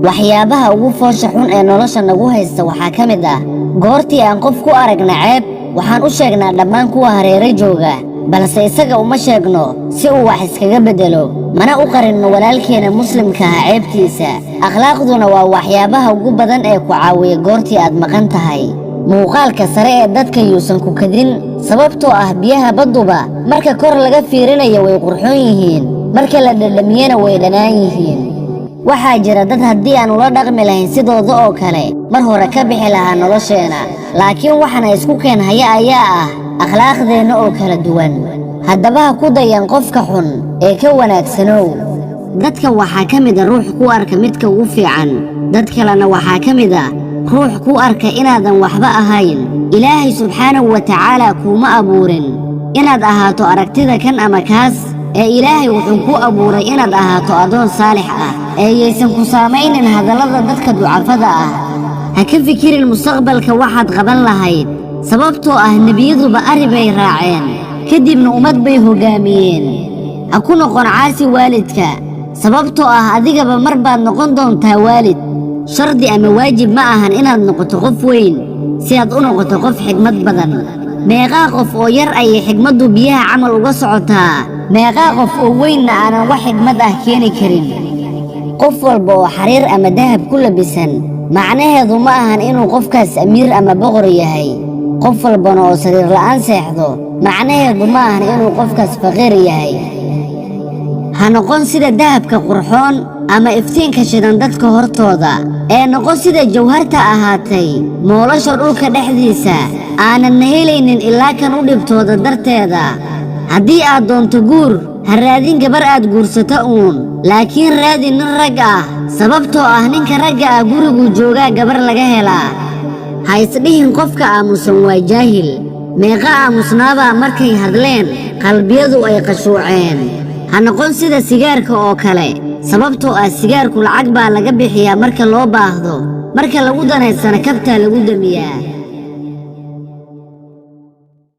Waxyaabaha ugu foosha xun ee nolosha nagu haysta waxaa ka mid ah goortii aan qof ku aragna ceeb, waxaan u sheegnaa dhammaan kuwa hareero jooga, balse isaga uma sheegno si uu wax iskaga beddelo, mana u qarinno walaalkeena muslimka ah ceebtiisa. Akhlaaqduna waa waxyaabaha ugu badan ee ku caawiya goortii aad maqan tahay. Muuqaalka sare ee dadka yuusan ku kadin, sababtoo ah biyaha badduba marka kor laga fiirinayo way qurxoon yihiin, marka la dhadhamiyena way dhanaan yihiin. Waxaa jira dad haddii aan ula dhaqmi lahayn sidooda oo kale mar hore ka bixi lahaa nolosheenna, laakiin waxana isku keen haya ayaa ah akhlaaqdeenna oo kala duwan. Haddaba ha ku dayan qofka xun ee ka wanaagsanow. Dadka waxaa ka mid a ruux ku arka midka ugu fiican, dad kalena waxaa ka mid a ruux ku arka inaadan waxba ahayn. Ilaahay subxaanahu wa tacaala kuuma abuurin inaad ahaato aragtida kan ama kaas, ee Ilaahay wuxuu ku abuuray inaad ahaato addoon saalix ah, ee yaysan ku saamaynin hadallada dadka ducafada ah. Ha ka fikirin mustaqbalka waxaad qaban lahayd, sababtoo ah nebiyaduba arri bay raaceen, kadibna ummad bay hoggaamiyeen. Ha ku noqon caasi waalidka, sababtoo ah adigaba mar baad noqon doontaa waalid. Shardi ama waajib ma ahan inaad noqoto qof weyn si aad u noqoto qof xigmad badan. Meeqaa qof oo yar ayay xigmaddu biyaha camal uga socotaa, meeqaa qof oo weynna aanan wax xigmad ah keeni karin? Qof walba oo xariir ama dahab ku labisan macnaheedu ma ahan inuu qofkaas amiir ama boqor yahay. Qof walbana oo sariir la'aan seexdo macnaheedu ma ahan inuu qofkaas faqiir yahay. Ha noqon sida dahabka qurxoon ama iftiinka shidan dadka hortooda, ee noqon sida jawharta ahaatay moolasha dhulka dhexdiisa, aanadna helaynin ilaa kan u dhibtooda darteeda. Haddii aad doonto guur, ha raadin gabar aad guursato uun, laakiin raadi nin rag ah, sababtoo ah ninka ragga ah guriguu joogaa gabar laga helaa. Ha isdhihin qofka aamusan waa jaahil. Meeqa aamusnaabaa markay hadleen qalbiyadu ay qashuuceen? Ha noqon sida sigaarka oo kale, sababtoo ah sigaarku lacag baa laga bixiyaa marka loo baahdo, marka lagu danaysana kabtaa lagu damiyaa.